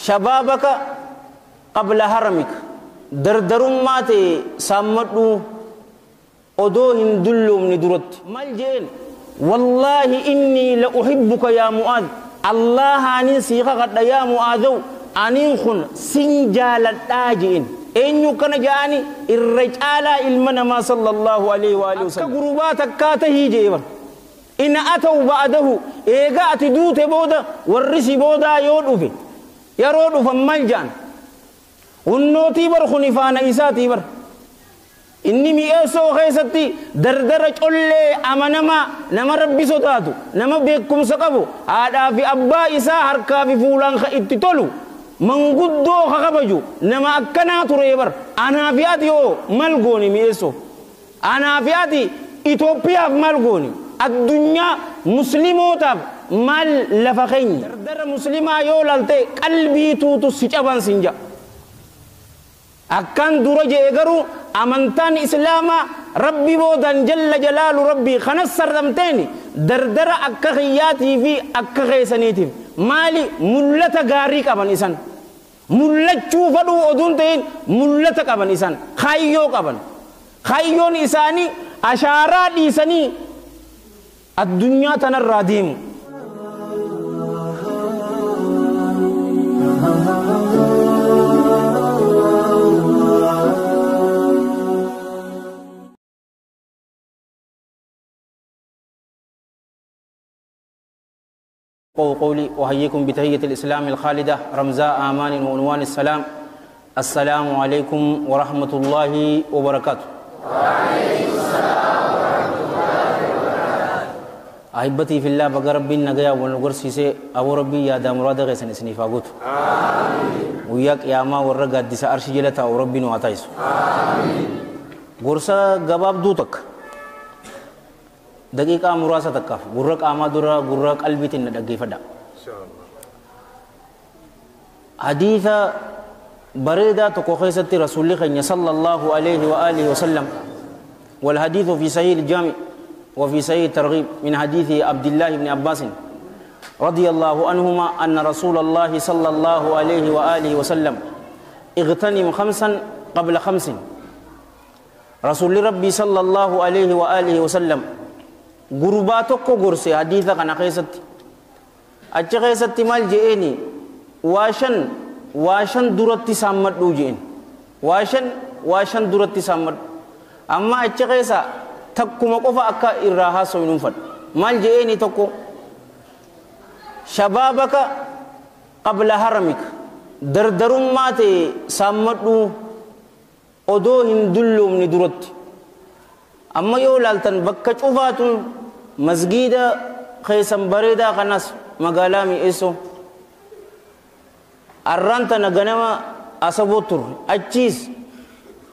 شبابك قبل هرمك دردرمات سامدو odoo hin dulloomne duratti mal jeen والله إني لأحبك يا معاذ الله أنين سيخا قد يا معاذ أنين خن سنجال التاجئين إنيو كان جاني الرجال المنما صلى الله عليه وآله وسلم قرباتك كاته جيبا إن أتوا بعده إيقات دوت بودا والرسي بودا يودو يرودو فمال جان ونوتي بر خنفان إساتي بر إني مئسو خيستي دردرة قلي أمانما نما ربي صداتو نما بيكم سقبو هذا في أبا إسا هركا في فولان خيتي من قدو خبجو نما أكنا تريبر أنا في أتيو ملغوني مئسو أنا في أتي إثيوبيا ملغوني الدنيا مسلموتا مال لفخين دردر مسلمة يولالتي قلبي توتو سيجابان سنجا أكان درجة إيجارو أمنتان إسلاما ربي بودن جل جلال ربي خنصر دمتيني دردر أكخياتي في أكخيسنيتي مالي ملة غاري كابن إسان ملة شوفدو أدونتين ملة كابن إسان خيو كابن خيون إساني أشارات إساني الدنيا تنراديم. قولي أحييكم بتحية الإسلام الخالدة رمزاء آمان وعنوان السلام. السلام عليكم ورحمة الله وبركاته. وعليكم السلام ورحمة الله وبركاته. أحبتي في الله بقى ربي النجاة ونقرسي سي أبو ربي يا دام مراد غيسن سنيفاقوت. آمين. وياك يا ما ورقة ديس أرش جلتا وربي نواتايسو. آمين. غرسة قباب دوتك دقيقة مراسة تكاف غرق آمادورا غرق قلبي تندقي فدا. إن شاء الله. حديث بريدة تقوخيسة رسول الله صلى الله عليه وآله وسلم، والحديث في صحيح الجامع وفي صحيح الترغيب من حديث عبد الله بن عباس رضي الله عنهما أن رسول الله صلى الله عليه وآله وسلم اغتنم خمسا قبل خمس. رسول ربي صلى الله عليه وآله وسلم غرباتك غرسي حديث كان خيست أتش خيست مال جئني واشن واشن درتي سامد دوجين واشن واشن درتي سامد أما أتش خيسا تكو مقفا أكا إراها سوينون فد مال جئني تكو شبابك قبل هرمك دردرم ماتي سامد دو odoo hin dulloomne duratti amma yoo laaltan bakka cufaatun masgiida keessan bareedaa kanas magaalaa mi'eessoo arraan tana ganama asaboo turre achiis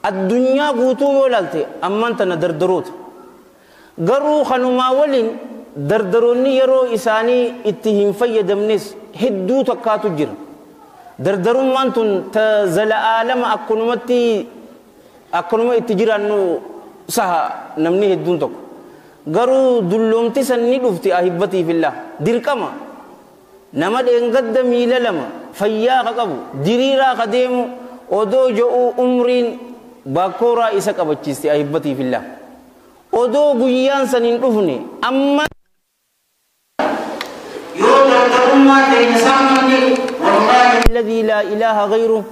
addunyaa guutuu yoo laalte ammaan tana dardaroota garuu kanumaa waliin dardaroonni yeroo isaanii itti hin fayyadamnes hedduu takkaatu jira. Dardarummaan tun ta zala'aalama akkanumatti akkanuma itti jiraannu saha namni hedduun tokko garuu dulloomti san ni dhufti ahibbatii fillah dirqama nama dheengadda miila lama fayyaa ka qabu diriiraa ka deemu odoo jo'uu umriin bakkooraa isa qabachiisti ahibbatii fillah odoo guyyaan san hin dhufne amma yoo dardarummaa keenya saamanne wallaahi alladhii laa ilaaha ghayruh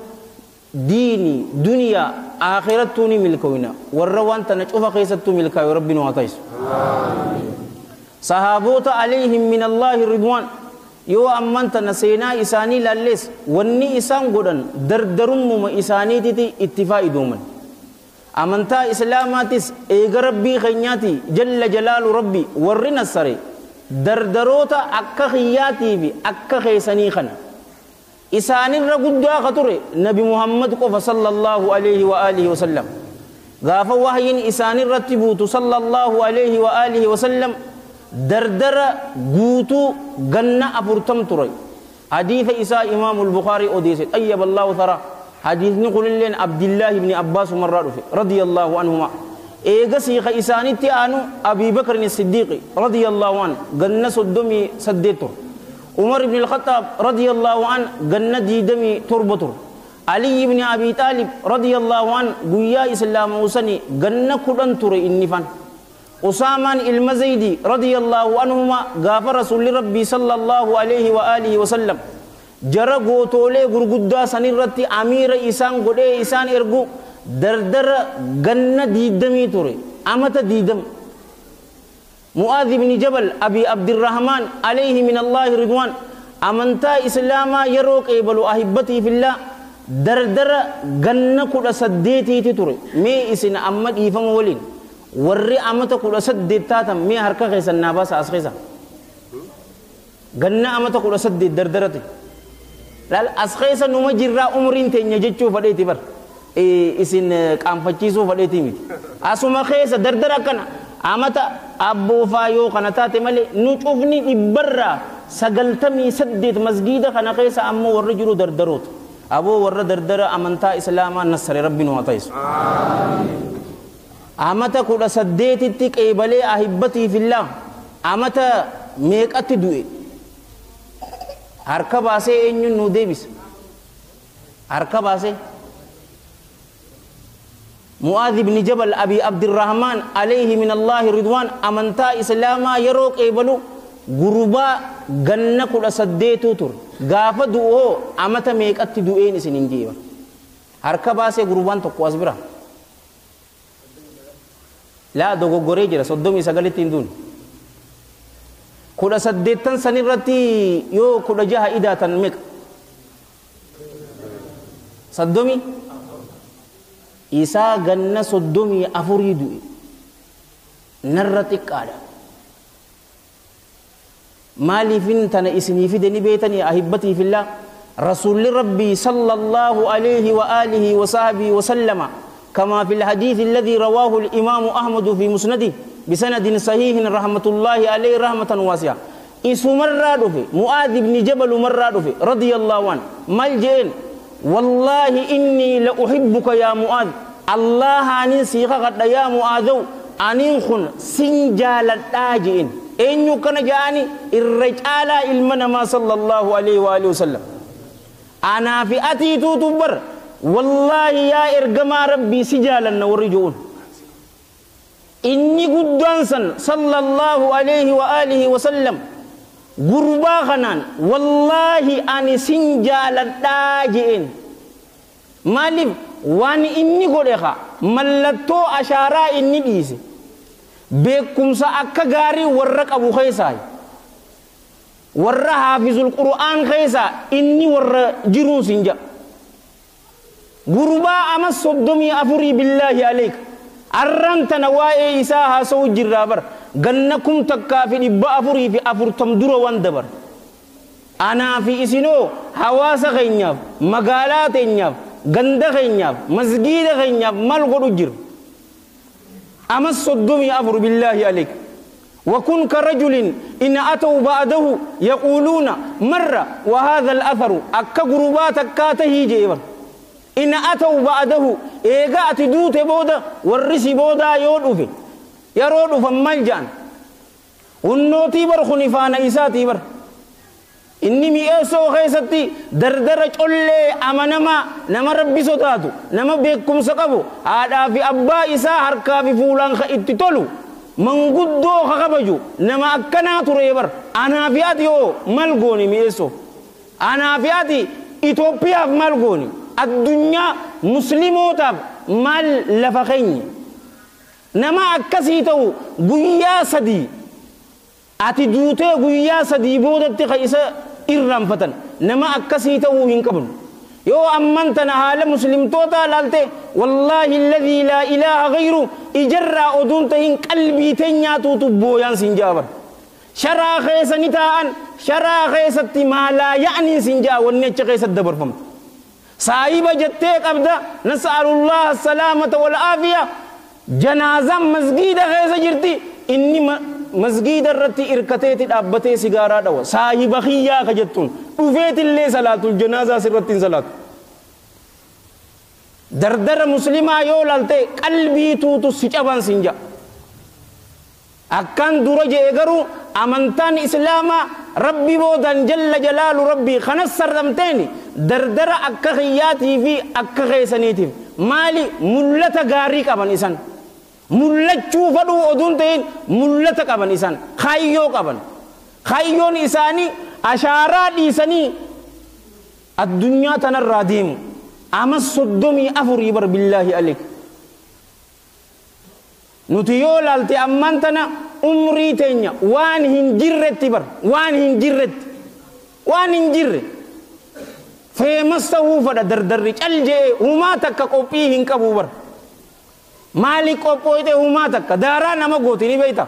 ديني دنيا آخرتوني ملكونا والروان تنشوف خيستو ملكا ربنا وعطيس صحابوت عليهم من الله الرضوان يو أمنت نسينا إساني لاليس وني إسان قدن دردرم ما إساني تتي اتفاق دومن أمنتا إسلاماتس إيغ ربي خينياتي جل جلال ربي ورنا السري دردروتا أكا خياتي بي أكا خيساني خنا إسان الرقود خطر نبي محمد قف صلى الله عليه وآله وسلم غاف وحي إسان الرتبوت صلى الله عليه وآله وسلم دردر قوتو غنى أفرتم تري حديث إساء إمام البخاري أوديس أيب الله ثرى حديث نقول لين عبد الله بن عباس مرة رضي الله عنهما إيغا سيخ إساني تيانو أبي بكر الصديق رضي الله عنه غنى صدومي سديته Umar ibn al-Khattab radiyallahu an ganna diidamii torba ture. Ali ibn Abi Talib radiyallahu an guyyaa islaama usani ganna 10 ture inni fan. Usaamaan ilma Zaydi radiyallahu anhuma gaafa rasuulli rabbii sallallahu alayhi wa alihi wa sallam jara gootoolee gurguddaa sanirratti amiira isaan godhee isaan ergu dardara ganna 20 ture amata 20. Mu'aadh ibn Jabal Abi Abdirrahmaan alayhi min Allahi ridwaan amantaa islaamaa yeroo qeebalu ahibbatii fillah dardara ganna 18 ture. Mee isin amma dhiifama waliin warri amata 18 taatan mee harka keessan naa baasa as keessa. Ganna amata 18 dardarate. Laal as keessa numa jirraa umriin teenya jechuu fadheeti bar. Isin qaanfachiisuu fadheeti miti. Asuma keessa dardara akkana amata abboofaa yoo kana taate malee nu cufni 98% masgiida kana keessa ammoo warri jiru dardaroota. Aboo warra dardara amantaa islaamaa nassare rabbi nu haa ta'isu. Amata 18tti qeebalee ahibbatii fillah amata meeqatti du'e harka baasee eenyuun nu deebisa harka baasee. Mu'aadh ibn Jabal Abi Abdirrahmaan alayhi min Allahi ridwaan amantaa islaamaa yeroo qeebalu gurbaa ganna 18 ture. Gaafa du'oo amata meeqatti du'een isin hin jeeba. Harka baasee gurbaan tokko as bira. Laa dogoggoree jira 39tti hin duune. 18 sanirratti yoo 16 idaatan meeqa? 30 isaa ganna 34 du'e. Narra xiqqaadha. Maaliifin tana isinii fide ni beetanii ahibbatii fillah rasuulli rabbii sallallahu alayhi wa alihi wa sahbihi wa sallama كما في الحديث الذي رواه الإمام أحمد في مسنده بسند صحيح رحمة الله عليه رحمة واسعة. إسو مرة دفي معاذ بن جبل مرة دفي رضي الله عنه مالجين والله إني لأحبك يا معاذ الله أنين سيخا قد يا معاذ أنين خن سنجال التاجئين إن يكن جاني الرجال إلمنا ما صلى الله عليه وآله وسلم أنا في أتي تتبر والله يا إرجما ربي سجالا ورجون إني قدانسا صلى الله عليه وآله وسلم غربا خنان والله أني سنجالا تاجئين مالف واني إني قدخا ملتو أشارا إني ديسي beekumsa akka gaarii warra qabu keessaa warra haafizul qur'aan keessaa inni warra jiruun siin jedha. Gurbaa ama 34 billaahi aleek arran tana waa'ee isaa haasa'u jirraa bara ganna 1440 dura waan dabar. Anaa fi isinoo hawaasa keenyaaf magaalaa teenyaaf ganda keenyaaf masgiida keenyaaf maal godhu jiru. أما 34 بالله عليك وكن كرجل إن أتوا بعده يقولون مرة وهذا الأثر أكا قربات كاته جيبا إن أتوا بعده إيقات دوت بودا والرسي بودا يودوفي يرودو فمالجان والنوتي بر خنفان إساتي بر إني مئسو خيستي دردرج أولي أمنما نما ربي صداتو نما بيكم سقبو هذا في أبا إسا هركا في فولان خيتي من قدو خخبجو نما أكنا تريبر أنا في أتيو ملغوني مئسو أنا في أتي إثيوبيا ملغوني الدنيا مسلموتاب مال لفخيني نما أكسيتو قيا سدي أتي دوتي قيا سدي بودتي خيسا irraanfatan nama akkasii ta'uu hin qabnu yoo amman tana haala muslimtoota laalte wallaahi alladhii laa ilaaha ghayru ijarraa oduun tahin qalbii teenyaatuutu booyaan siin jaabar sharaa keessa ni taa'an sharaa keessatti maalaa ya'niin siin jaa wanni achi keessatti dabarfamtu saahiba jettee qabda nas'alullaha salaamata wal aafiya janaazaan masgiida keessa jirti inni masgiida irratti irkateeti dhaabbatee sigaaraa dhawa saahiba kiyyaa ka jettuun dhufeetillee salaatul janaazaa sirratti hin salaatu. Dardara muslimaa yoo laalte qalbii tuutu si caban siin ja'a. Akkan dura je'e garuu amantaan islaamaa Rabbi boodan jalla jalaalu rabbi kanas sarramteeni dardara akka kiyyaatii fi akka keeysaniitiif maali mul'ata gaarii qaban isan mul'achuu fadhuu oduun ta'in mul'ata qaban isan kaayyoo qaban kaayyoon isaanii ashaaraa dhiisanii addunyaa tanarraa deemu ama 34 bar billaahi aleek nuti yoo laalte ammaan tana umrii teenya waan hin jirretti bar waan hin jirretti waan hin jirre feemas ta'uu fadha dardarri cal je'ee humaa takka qophii hin qabu bar maali qophooyte humaa takka daaraa nama gooti ni beeyta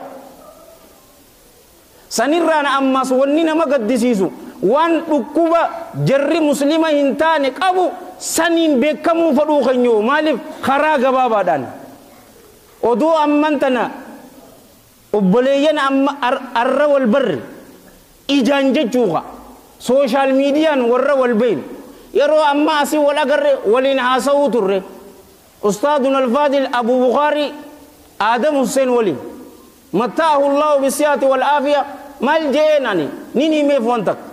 sanirraan ammas wanni nama gaddisiisu waan dhukkuba jarri muslima hin taane qabu saniin beekamuu fadhuu keenyoo maaliif karaa gabaabaadhaan oduu amman tana obboleeyyan amma arra wal barre ijaan jechuuka sooshaal miidiyaan warra wal beeynu yeroo amma asii wal agarre waliin haasa'uu turre ustaadun alfaadil Abu Bukhaari Aadam Hussein waliin matta'ahu Allahu bisiyaati wal aafiya maal je'een ani nin himeef waan takka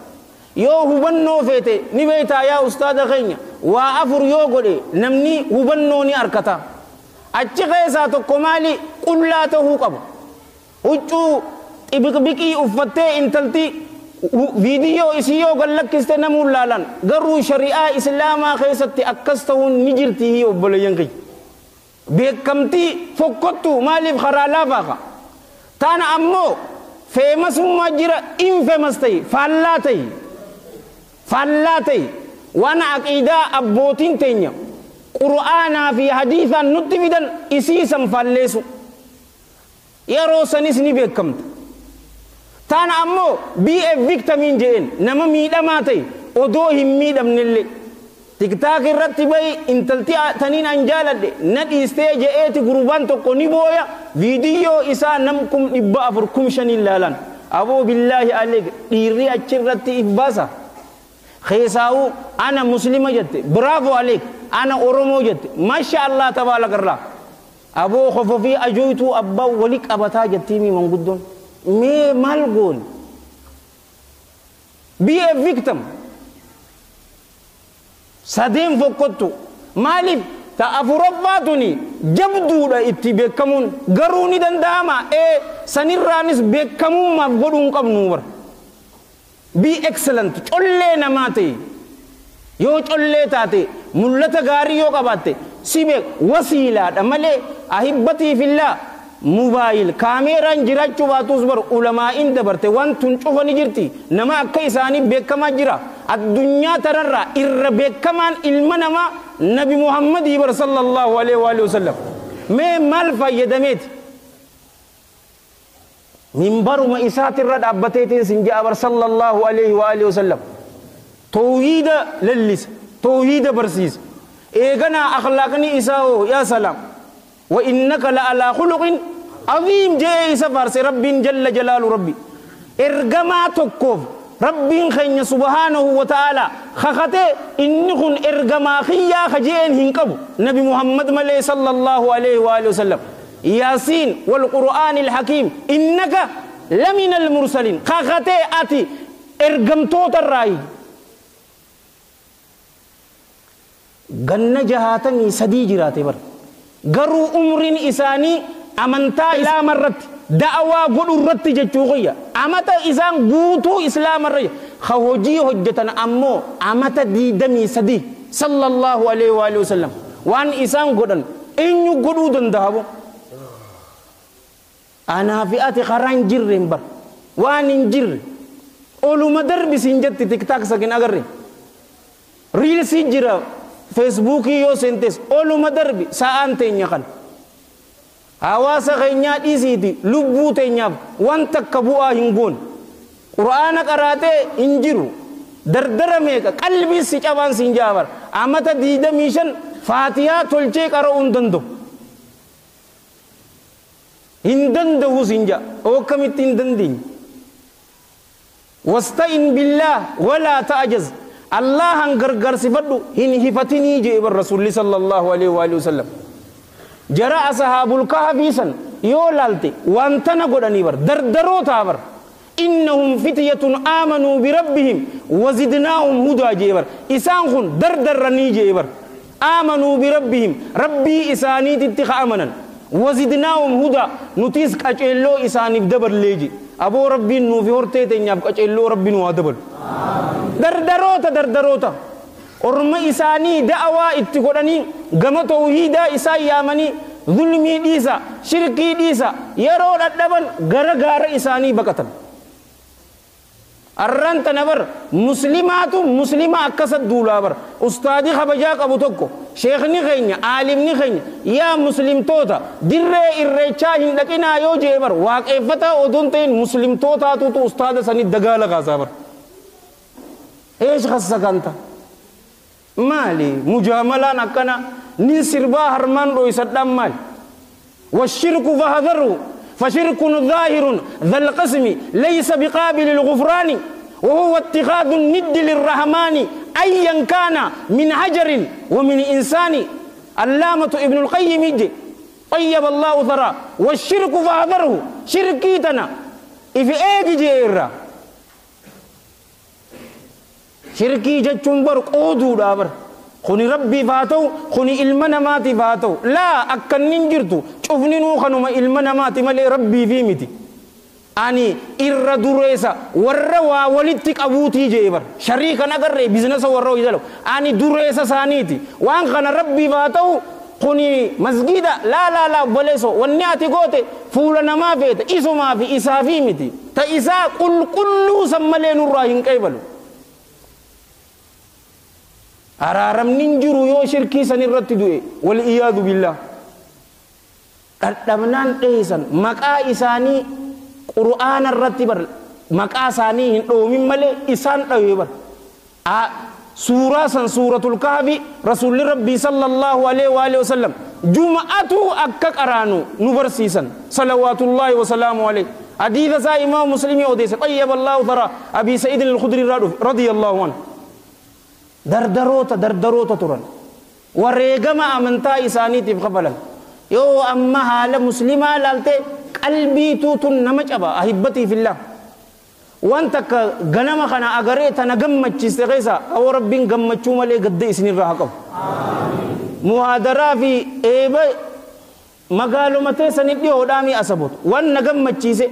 yoo hubannoo feete ni beeytaa yaa ustaada keenya waa afur yoo godhe namni hubannoo ni arkata achi keessaa tokko maali qullaa ta'uu qaba huccuu xibiqbiqii uffattee intalti viidiyoo isii yoo gallakkiste namuun laalan garuu shari'aa islaamaa keessatti akkas ta'uun ni jirti obboleeyyan kiyya beekamtii fokkottu maaliif karaa laafaa taana ammoo feemasummaa jira infemas ta'i faallaa ta'i faallaa ta'i waan aqiidaa abbootiin teenya qur'aanaa fi hadiisaan nutti fidan isiisan faalleessu yeroo sanis ni beekamta taana ammoo be a victimiin je'een nama miidhamaa ta'e odoo hin miidhamnellee tiktaak irratti bahi intalti taniin an jaaladhe na dhiistee je'eeti gurbaan tokko ni booya viidiyoo isaa nam 400,000 5,000 laalan aboo billaahi aleek dhiirri achirratti if baasa keessaa'u ana muslima jette bravo aleek ana oromoo jette masha allah tabaarakallah aboo kofofii ajooytuu abbaa wali qabataa jettiimi manguddoon mee maal goon be a victim sadeen fokkottu maaliif ta afuraffaa tuni jabduudha itti beekamuun garuu ni danda'ama ee sanirraanis beekamummaaf godhuu hin qabnu bar be excellent collee namaa ta'e yoo collee taate mul'ata gaarii yoo qabaatte si beek wasiilaadha malee ahibbatii fillaa موبايل كاميران jiraachuu baatus bar ulamaa'in dabarte waan tun cufa ni jirti nama akka isaanii beekamaa jira addunyaa tanarraa irra beekamaan ilma namaa nabi Muhammadii bar sallallahu alaihi wa sallam mee maal fayyadameeti minbaruma isaatirra dhaabbateetiin sin je'a bar sallallahu alaihi wa sallam tawhiida lallisa tawhiida barsiisa eeganaa akhlaaqni isaa hoo yaa salaam وإنك لعلى خلق عظيم جاء سفر رب جل جلاله ربي إرجما تكوف ربي خين سبحانه وتعالى خخته إنكن إرجما خيا خجين هنكبو نبي محمد ملي صلى الله عليه وآله وسلم ياسين والقرآن الحكيم إنك لمن المرسلين خخته أتي إرجم توت الرأي جنة جهاتني سدي جراتي بر garuu umriin isaanii amantaa islaama irratti da'awaa godhu irratti jechuu qiyya amata isaan guutuu islaama irra ka hojii hojjetan ammoo amata 23 sallallahu alaihi wa sallam waan isaan godhan eenyu godhuu danda'a bo anaa fi ati karaa hin jirre hin bar waan hin jirre oluma darbi siin jetti tiktaak sakin agarre riilsii jira feesbuukii yoo seentes oluma darbi sa'aan teenya kan hawaasa keenyaa dhiisiiti lubbuu teenyaaf waan takka bu'aa hin goone qur'aana qaraatee hin jiru dardara meeqa qalbii si cabaan siin jaabar amata 25 faatiyaa tolchee qara'uu hin danda'u hin danda'u siin jaa akkamitti hin dandeenye wasta'in billaah walaa ta'jaz allahan gargaarsifadhu hin hifatinii jee bar rasuulli sallallahu alaihi wa sallam jara ashaabul kahfii san yoo laalte waan tana godhanii bar dardarootaa bar Innahum fityatun aamanuu birabbihim wazidnaahum hudaa jee bar. Isaan kun dardarranii jee bar. Aamanuu birabbihim, rabbii isaaniititti ka amanan. Wazidnaahum hudaa, nutiis qaceelloo isaaniif daballee je. Aboo rabbiin nuufi hortee teenyaaf qaceelloo rabbi nu haa dabalu. Dardaroota dardaroota. Orma isaanii da'awaa itti godhanii gama tawhiidaa isaan yaamanii zulmii dhiisa, shirkii dhiisa, yeroo dhadhaban gara gaara isaanii baqatan. Arraan tana bar muslimaatu muslima akkasa duulaa bar. Ustaadii kabajaa qabu tokko, sheekni keenya, aalimni keenya, yaa muslimtoota dirree irreechaa hin dhaqinaa yoo jee bar, waaqeffataa odoon ta'in muslimtootaatutu ustaada sanii dagaala kaasaa bar. Eesh khassa kanta? Maali? Mujaamalaan akkana nin sirbaa harmaan dhoysadhaan maali? والشرك فاحذره فشرك ظاهر ذا القسم ليس بقابل الغفران وهو اتخاذ الند للرحمن أيا كان من حجر ومن إنسان. علامة ابن القيم يجي طيب الله ثرى. والشرك فاحذره، شركيتنا إذا إيجي جيرا شركي جتشون بر قودو دابر خوني ربي فاتو خوني إلمنا ماتي فاتو لا أكنين جرتو شوفني نو خنوما إلمنا ماتي مالي ربي في متي أني إرى دريسا وروا ولدتك أبوتي جيبر شريكا نقرر بزنس وروا يدلو أني دريسا سانيتي وان خنا ربي فاتو خوني مسجد لا لا لا بلسو والنعتي قوتي فولنا ما فيت إسو ما في إسا في متي تإسا قل كل سمالين الراهن كيبلو araaramni hin jiru yoo shirkii san irratti du'e wal iyaadu billah. Dhadhabnaan dheeysan maqaa isaanii qur'aana irratti bar maqaa isaanii hin dhoomin malee isaan dhawee bar. Suuraa san suuratul kahfi rasuulli rabbii sallallahu alaihi wa alihi wasallam juma'atu akka qaraanu nu barsiisan salawaatullaahi wasalaamu alaihi. Hadiisa isaa imaam muslimii odeesse tayyaba allahu thara abi sa'iid al-khudri radiyallahu anhu. Dardaroota dardaroota turan wareegama amantaa isaaniitiif kafalan. Yoo amma haala muslimaa laalte qalbiituu tun nama caba ahibbatii fillah. Waan takka ganama kana agaree tana gammachiiste keessa awwa rabbiin gammachuu malee gadda isinirraa haa qabu. Muhaadaraa fi eeba magaaluma teessaniif dhiyoodhaamii asaboot waan na gammachiise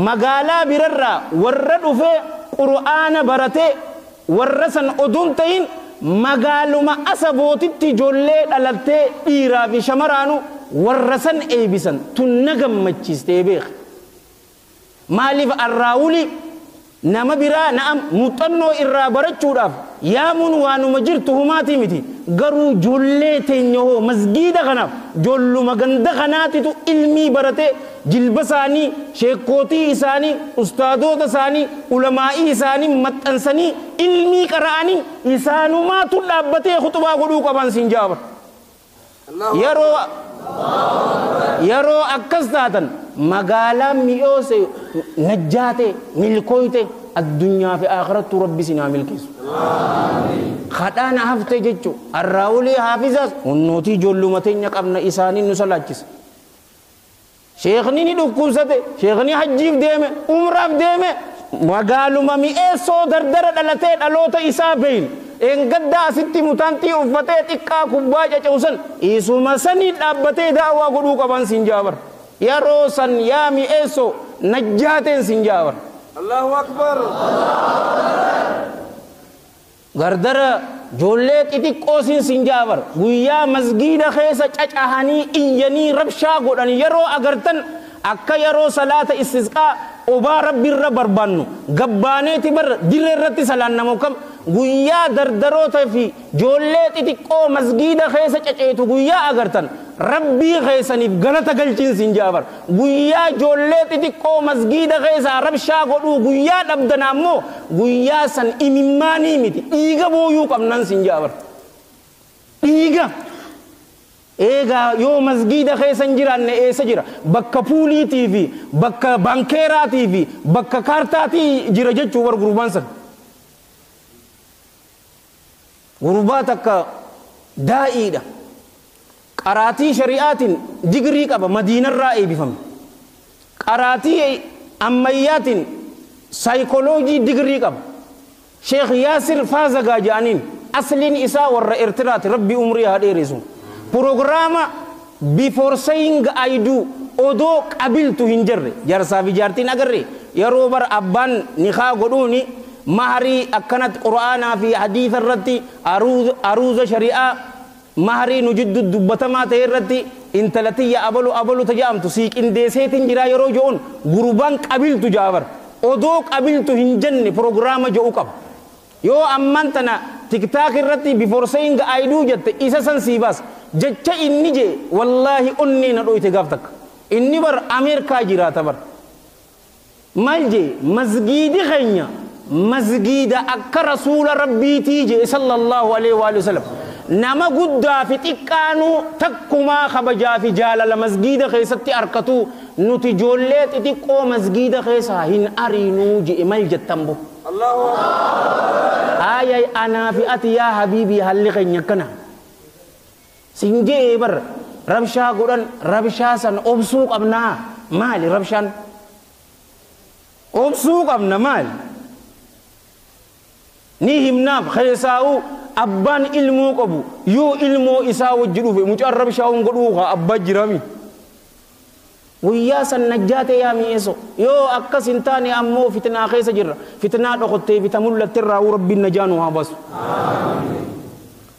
magaalaa birarraa warra dhufee qur'aana baratee warra san oduun ta'in magaaluma asabootitti ijoollee dhalattee dhiiraa fi shamaraanu warra san eebisan tun na gammachiistee beek. Maaliif arraawuli nama biraa na'am muuxannoo irraa barachuudhaaf yaamuun waanuma jirtu humaatii miti garuu ijoollee teenya hoo masgiida kanaaf ijoolluma ganda kanaatitu ilmii baratee jilba isaanii sheekootii isaanii ustaadoota isaanii ulamaa'ii isaanii maxxansanii ilmii qara'anii isaanumaatu dhaabbatee khutubaa godhuu qaban siin jaabar. Yeroo akkas taatan magaalaan mi'oose najjaate milkooyte addunyaa fi akhirattu rabbi sinaa milkeessu. Kadhaan hafte jechuun arraawulee haafizaas hunnootii ijoolluma teenya qabna isaanii nu salaachisa. Sheekni ni dhukkubsate, sheekni hajjiif deeme, umraaf deeme, magaaluma mi'eessoo dardara dhalatee dhaloota isaa beeyne. Engaddaa asitti mutaantii uffatee xiqqaa kubbaa cacausan isuma sanii dhaabbatee daawwaa godhuu qaban siin jaabar. Yeroo san yaa mi'eessoo najjaateen siin jaabar. Allahu Akbar. Gardara ijoollee xixiqqoo siin siin jaabar. Guyyaa masgiida keessa cacahanii iyyanii rabshaa godhan yeroo agartan akka yeroo salaata istisqaa obaa rabbiirra barbaannu gabbaaneeti bar dirree irratti salaannamu kam guyyaa dardaroota fi ijoollee xixiqqoo masgiida keessa caceetu guyyaa agartan rabbii keessaniif galata galchiin siin jaabar. Guyyaa ijoollee xixiqqoo masgiida keessa rabshaa godhuu guyyaa dhabdan ammoo guyyaa san imimmaanii miti dhiiga booyuu qabnan siin jaabar. Dhiiga eegaa yoo masgiida keessa hin jiraanne eessa jira? Bakka puuliitii fi bakka bankeeraatii fi bakka kaartaatii jira jechuu bar gurbaan san. Gurbaa takka daa'iidha. Qaraatii shari'aatiin digirii qaba madiinarraa eebifame. Qaraatii ammayyaatiin Saayikooloojii digirii qaba. Sheekh Yaasir Faazagaa jedhaniin, asliin isaa warra Eertiraati, Rabbi umrii haa dheeressu. Proogiraama before saying I do, odoo qabiltu hin jirre, jaarsaa fi jaartiin agarre yeroo bar abbaan nikaa godhuuni maharii akkanatti Qura'aanaa fi hadiisa irratti, aruuza shari'aa, maharii nu jiddu dubbatamaa ta'e irratti, intala tiyya abalu abalu taja'amtu sii qindeesseetiin jira yeroo je'uun, gurbaan qabiltu jaabar odoo qabiltu hin jenne proogiraama je'u qaba. Yoo amman tana TikTok irratti before saying I do jette, isa san sii baas. Jecha inni je wallaahi onnee na dhoyte. Gaaf takka inni bar Ameerikaa jiraata bar, maal je? Masgiidi keenya masgiida akka Rasuula Rabbiitii je sallallahu alaihi wa sallam. Nama guddaa fi xiqqaanuu takkumaa kabajaa fi jaalala masgiida keessatti arkatu. Nuti ijoollee xixiqqoo masgiida keessaa hin ariinuu je. Maal jettan bo? Ayay, anaa fi ati yaa habiibii, halli keenya akkana sin jee bar. Rabshaa godhan, rabshaa san obsuu qabnaa. Maali rabshaan? Obsuu qabna. Maali ni himnaaf keessaa'u? Abbaan ilmoo qabu yoo ilmoo isaa wajji dhufe, mucaan rabshaa hun godhuu kaa abbaa jirami. Guyyaa san najjaate yaa mi'eeso. Yoo akkas hin taane ammoo fitnaa keessa jirra. Fitnaa dhokottee fita mul'atte irraa Rabbiin najaa nu haa baasu.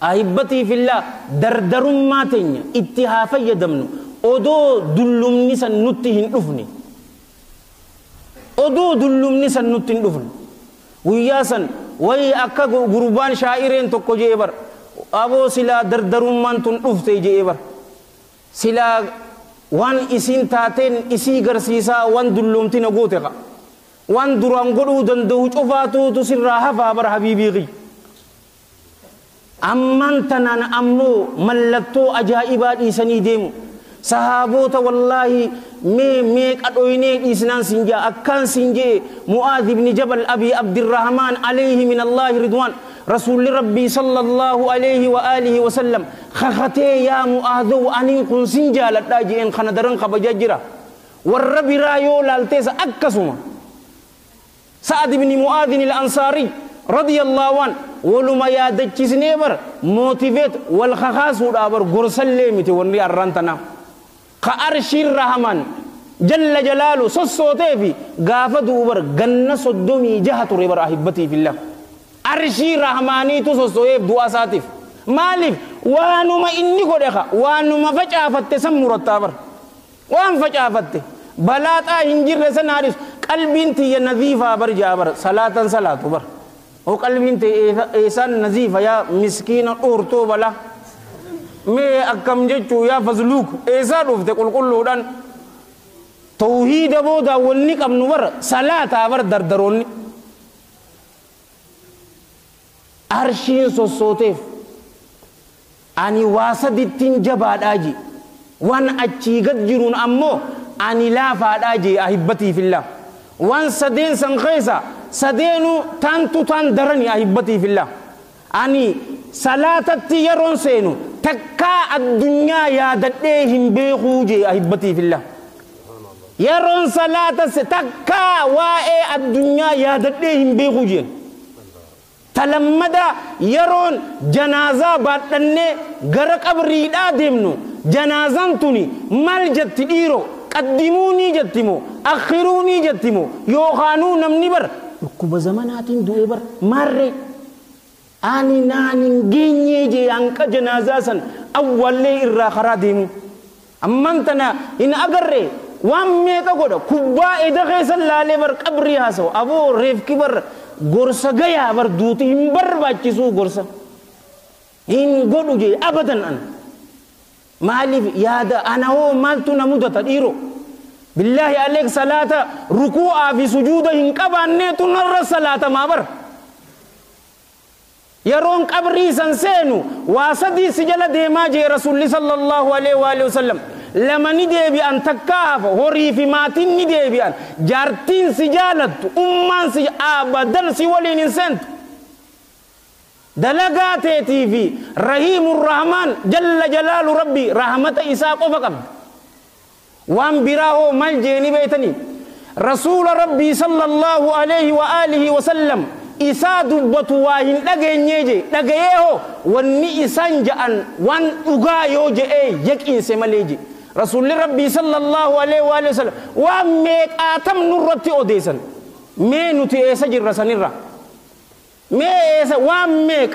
Ahibbatii fillaa, dardarummaa teenya itti haa fayyadamnu odoo dullumni san nutti hin dhufne, odoo dullumni san nutti hin dhufne. Guyyaa san wayi akka gurbaan shaa'ireen tokko jee bar, aboo silaa dardarummaan tun dhufte jee bar, silaa waan isiin taateen isii garsiisaa, waan dulloomti na goote qa, waan duraan godhuu danda'u cufaatuutu sirraa hafaa bar. Habiibii qiyya, ammaan tanaan ammoo mallattoo ajaa'ibaa dhiisanii deemu sahaaboota. Wallaahi mee meeqa dhoynee dhiisnaan sin jaa, akkaan sin jee. Mu'aadh ibni Jabal, Abi Abdirrahmaan alayhi min Allaahi ridwaan, Rasuulli Rabbii sallallahu alayhi wa aalihi wa sallam kakatee, "Yaa Mu'aadhow, aniin kun sin jaaladhaa," jeen. Kana daran kabajaa jira. Warra biraa yoo laaltees akkasuma. Sa'ad ibni Mu'aadhin al-Ansaari radiyallahu an, waluma yaadachisnee bar, motivate wal kakaasuudhaa bar, gorsallee miti wanni arraan tanaa. Ka arshiin Rahaman jalla jalaalu sossootee fi gaafa du'u bar ganna 36 ture bar. Ahibbatii fillah, arshii Rahmaaniitu sossoo'eef du'a isaatiif. Maaliif? Waanuma inni godhe ka waanuma facaafatte san murattaa bar. Waan facaafatte balaaxaa hin jirre san haadhisu. Qalbiin tiyya naziifaa bar jaa bar, salaatan salaatu bar. Oo, qalbiin tiyya eessaan naziifa yaa miskiina dhoortoo balaa? Mee akkam jechuu yaa fasluuk, eessaa dhufte qulqulluudhaan? Tawhiida booda wanni qabnu bar salaataa bar. Dardaroonni arshiin sossooteef. Ani waa sadittiin jabaadhaa je, waan achii gad jiruun ammoo ani laafaadhaa je. Ahibbatii fillah, waan sadeen san keessa sadeenuu taantu taan darani. Ahibbatii fillah, ani salaatatti yeroon seenu takkaa addunyaa yaadadhee hin beekuu je. Ahibbatii fillah, yeroon salaata takkaa waa'ee addunyaa yaadadhee hin beekuu jeen. Talammada yeroon janaazaa baadhannee gara qabriidhaa deemnu, janaazaan tuni maal jetti dhiiro? Qaddimuunii jetti moo akhiruunii jetti moo? Yookaanuu namni bar dhukkuba zamanaatiin du'ee bar, maarree ani naan hin geenyee jee hanqa janaazaa san awwaallee irraa karaa deemu. Amman tana hin agarre, waan meeqa godha, kubbaa eda keessan laalee bar qabrii haasawu. Aboo, reefki bar gorsa gayaa bar, duuti hin barbaachisuu, gorsa hin godhu jee abadan. An maaliif yaada ana hoo maaltu na mudata dhiiro? Billaahi aleek, salaata rukuu'aa fi sujuuda hin qabaanneetu narra salaatamaa bar. Yeroon qabrii san seenu waa sadii si jala deemaa jee Rasulli sallallahu alaihi wa sallam. Lama ni deebi'an, takkaa hafa: horii fi maatiin ni deebi'an. Jaartiin si jaalattu, ummaan si abadan si waliin hin seentu. Dalagaa teetii fi Rahiimur Rahmaan jalla jalaalu Rabbi rahmata isaa qofa qabda. Waan biraa hoo maal jeeni beeytanii? رسول ربي صلى الله عليه وآله وسلم إسا دبت واهن دغنيجي دغيهو وني إسان جان وان أغا يوجي يك إنسي مليجي رسول ربي صلى الله عليه وآله وسلم وميك آتم نرتي أوديسن مي نتي إيسا جرسان الرا مي إيسا وميك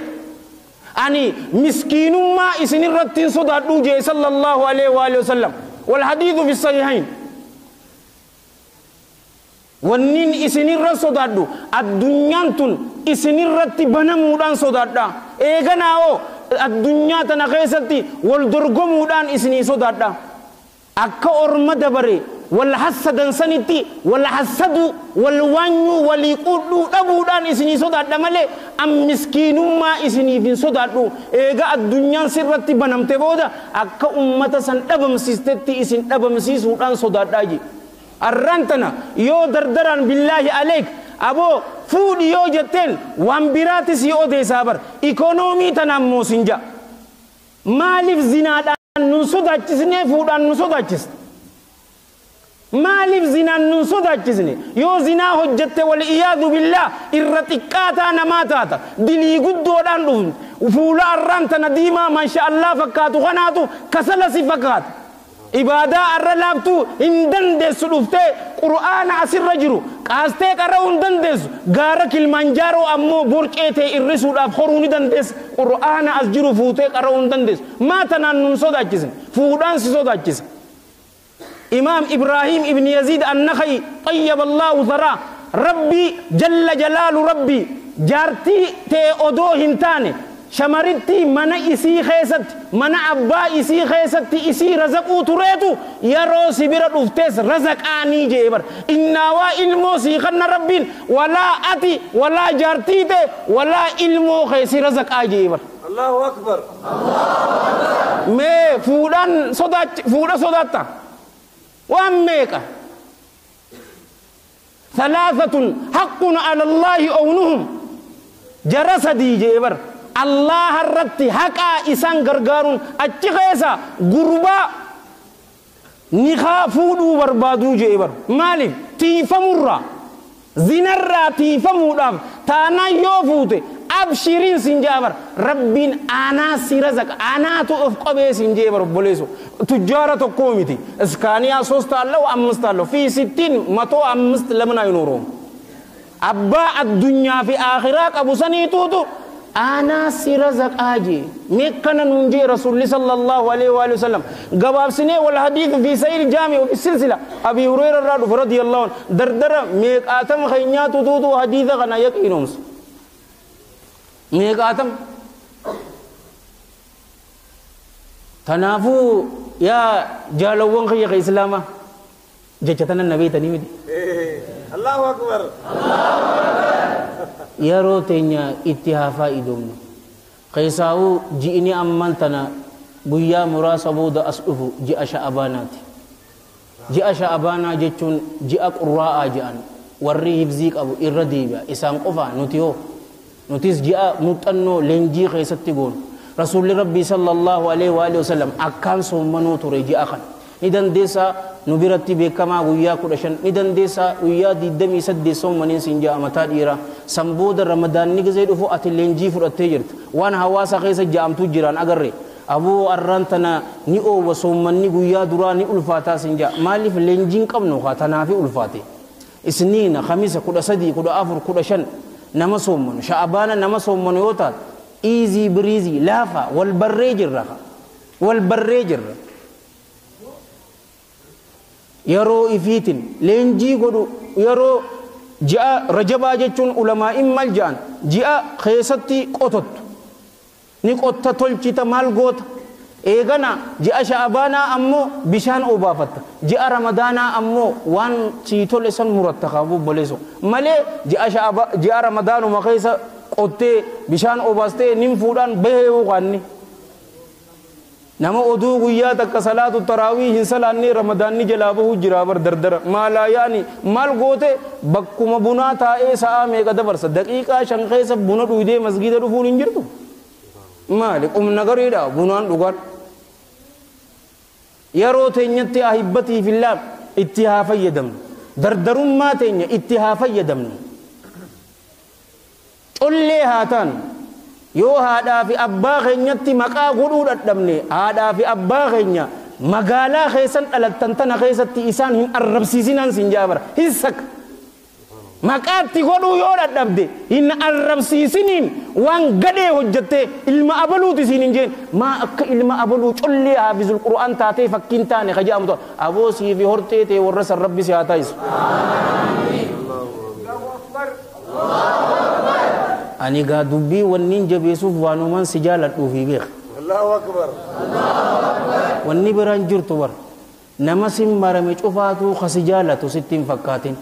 أني مسكين ما إسن الرتين صدى دوجي صلى الله عليه وآله وسلم والحديث في الصحيحين ونين إسن الرت صدى دو الدنيا تن إسن الرت بنمودان صدى دا إيغناو الدنيا تنخيستي والدرغمودان إسني صدى دا أكا أرمى دبري والحسد سنتي والحسد والوانيو واليقودو أبودان إسني صدى دا مالي أم مسكين ما إسني في صدى دو إيغا الدنيا سرتي بنمتي بودا أكا أمة سن أبم سيستي إسن أبم سيسودان صدى داجي الرانتنا يو دردران بالله عليك أبو فود يو جتين وامبراتس يو دي سابر إيكونومي تنمو سنجا مالف زنادان نصداتشسني فودان نصداتشس مالف زنا نصداتشسني يو زنا حجت والعياذ بالله إرتكاتا نماتاتا دلي قدودان دون وفولا الرانتنا ديما ما شاء الله فكاتو غناتو كسلسي فكات إبادة الرلابتو إندن دس لفته قرآن أسر رجلو قاستي قرأ إندن دس غارك المنجارو أمو بركته الرسول أبخروني دن دس قرآن أسجرو فوته قرأ إندن دس ما تنان نصد أجزم فودان سصد أجزم إمام إبراهيم ابن يزيد النخعي طيب الله ثراه ربي جل جلال ربي جارتي تي أدو هنتاني شمرتي من إسي خيست من أبا إسي خيست إسي رزقو تريتو يا روسي بيرد أفتس رزق آني جيبر إنوا إلمو سيخن ربين ولا أتي ولا جارتي تي ولا إلمو خيسي رزق آجيبر الله أكبر الله أكبر مي فودان صدات فودا صداتا وأميكا ثلاثة حق على الله أونهم جرس دي جيبر الله الرتي حقا إسان غرغارون أتشخيسا غربا نخافودو بربادو جيبر مالك تيفمورا زنرا تيفمورا تانا يوفوتي أبشرين سنجابر ربين أنا سيرزق أنا تو أفقبي سنجابر بوليسو تجارة كوميتي إسكانيا سوستالو أمستالو في 60 متو أمست لمنا ينورون أبا الدنيا في آخرك أبو سني توتو أنا سيرزق آجي مكنا ننجي رسول الله صلى الله عليه وآله وسلم قباب سنة والحديث في سير جامع وفي السلسلة أبي هريرة رضي الله عنه دردر ميك آتم خينيات توتو حديث غنا يقينومس ميك آتم تنافو يا جالوون خيخ إسلاما جتنا النبي تنيمدي الله أكبر الله أكبر yeroo teenya itti haa faayidoomnu keessaa'uu ji'ini amman tana guyyaa muraasa booda as dhufu ji'a sha'abaanaati ji'a sha'abaanaa jechuun ji'a qurraa'aa je'an warri hibzii qabu irra deebi'a isaan qofa nuti hoo nutis ji'a muuxannoo leenjii keessatti goonu rasuulli rabbii sallallahu alaihi wa alihi wasallam akkaan soommanuu ture ji'a kana ni dandeessaa nu biratti beekamaa guyyaa 15 ni dandeessaa guyyaa 28 soomaniin siin ja'a mataa dhiiraa san booda ramadaanni gizee dhufu ati leenjii fudhattee jirta waan hawaasa keessa ja'amtu jiraan agarre aboo arraan tana ni oowwa soommanni guyyaa duraa ni ulfaataa siin ja'a maaliif leenjiin qabnu haa tanaafi ulfaate isniina khamisa 13 14 15 nama soommanu sha'abaana nama soommanu yoo taate iizii biriizii laafa wal barree jirra wal barree jirra yeroo ifiitin leenjii godhu yeroo ji'a rajabaa jechuun ulamaa'in maal ja'an ji'a keessatti qotottu ni qotta tolchita maal goota eegana ji'a sha'abaanaa ammoo bishaan obaafatta ji'a ramadaanaa ammoo waan sii tole san muratta qabu obboleesso malee ji'a sha'aba ji'a ramadaanuma keessa qottee bishaan obaastee nin fuudhaan bahee yookaanni nama oduu guyyaa takka salaatu taraawii hin salaanne ramadaanni jalaa bahuu jira bar dardara maalaa yaani maal goote bakkuma bunaa taa'ee sa'aa meeqa dabarsa daqiiqaa 5 keessa buna dhuydee masgiida dhufuun hin jirtu maali qumna gariidha bunaan dhugaan yeroo teenyatti ahibbatii fillah itti haa fayyadamnu Dardarummaa teenya itti haa fayyadamnu. Collee haa taanu. Yoo haadhaa fi abbaa keenyatti maqaa godhuu dadhabne, haadhaa fi abbaa keenya magaalaa keessan dhalattan tana keessatti isaan hin arrabsiisinaan siin jaabara. Hin sakka. Maqaatti godhuu yoo dadhabde hin arrabsiisiniin, waan gadhee hojjattee ilma abaluuti siin hin jeen. Maa akka ilma abaluu collee haafizul qur'aan taatee fakkiin taane kaja'amu ta'a. Aboo sii fi hortee ta'e warra san rabbi si haa taa'isu. Ani gaa dubbii wanniin jabeessuuf waanumaan si jaaladhuufi beeka. Allahu akbar. Wanni biraan jirtu bar nama sin marame cufaatu kasi jaalatu sitti hin fakkaatin.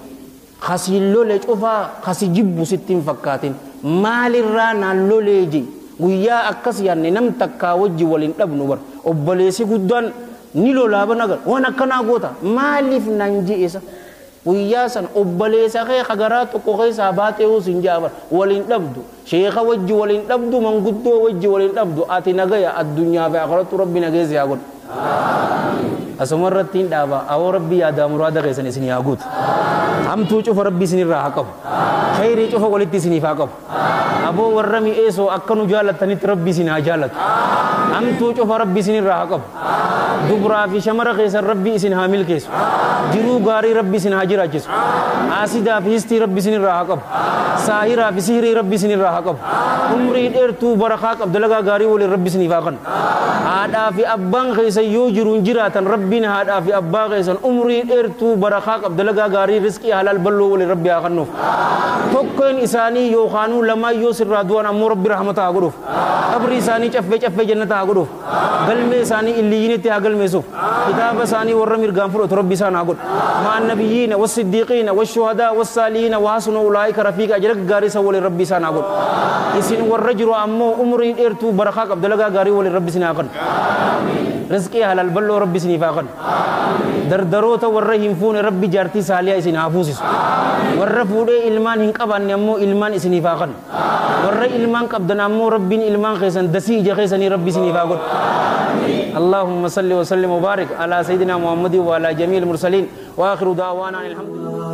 Kasi lole cufaa kasi jibbu sitti hin fakkaatin. Maalirraa naan lolee je guyyaa akkas yaanne nam takkaa wajji waliin dhabnu bar. Obboleessi guddaan ni lolaa bana gar waan akkanaa goota maaliif naan je'esa. Guyyaa san obboleessa kee hagaraa tokko keessaa baatee hoo sin jaa bar waliin dhabdu. Sheeka wajji waliin dhabdu, manguddoo wajji waliin dhabdu. Ati nagaya addunyaa fi akhirattu rabbi nageessa yaa godhu. Asuma irratti hin dhaaba. Awoo rabbi yaadaa muraada keessan isin yaa guutu. Hamtuu cufa rabbi isinirraa haa qabu. Khayrii cufa walitti isiniif haa qabu. Aboo warra mi'eessoo akka nu jaalattanitti rabbi isin haa jaalatu. Hamtuu cufa rabbi isinirraa haa qabu. Dubraa fi shamara keessan rabbi isin haa milkeessu. Jiruu gaarii rabbi isin haa jiraachisu. Asidaa fi histii rabbi isinirraa haa qabu. Saahiraa fi sihirii rabbi isinirraa haa qabu. Umrii dheertuu barakaa qabdu dalagaa gaarii waliin rabbi isiniif haa kennu. Haadhaa fi abbaan keessan yoo jiruun jiraatan rabbiin haadhaa fi abbaa keessan umrii dheertuu barakaa qabdu dalagaa gaarii rizqii halaal bal'oo waliin rabbi haa kennuuf. Tokkoon isaanii yookaanuu lamaan yoo sirraa du'an ammoo rabbi rahmata haa godhuuf. Qabrii isaanii caffee caffee jannata haa godhuuf. Galmee isaanii illiyyinitti haa galmeessuuf. Kitaaba isaanii warra mirgaan fudhatu rabbi isaan haa godhu. Ma'an nabiyyiina wassiddiiqiina washuhadaa wassaalihiina wahasuna ulaa'ika rafiiqa jala gaarii isa waliin rabbi isaan haa godhu. Isin warra jiru ammoo umrii dheertuu barakaa qabdu dalagaa gaarii waliin rabbi isin haa kennu. Rizqii halaal bal'oo rabbi isiniif haa kennu. Dardaroota warra hin fuune rabbi jaartii saaliyaa isin haa fuusisu. Warra fuudhee ilmaan hin qabaanne ammoo ilmaan isiniif haa kennu. Warra ilmaan qabdan ammoo rabbiin ilmaan keessan dasii ija keessanii rabbi isiniif haa godhu. اللهم صل وسلم وبارك على سيدنا محمد وعلى جميع المرسلين واخر دعوانا الحمد لله.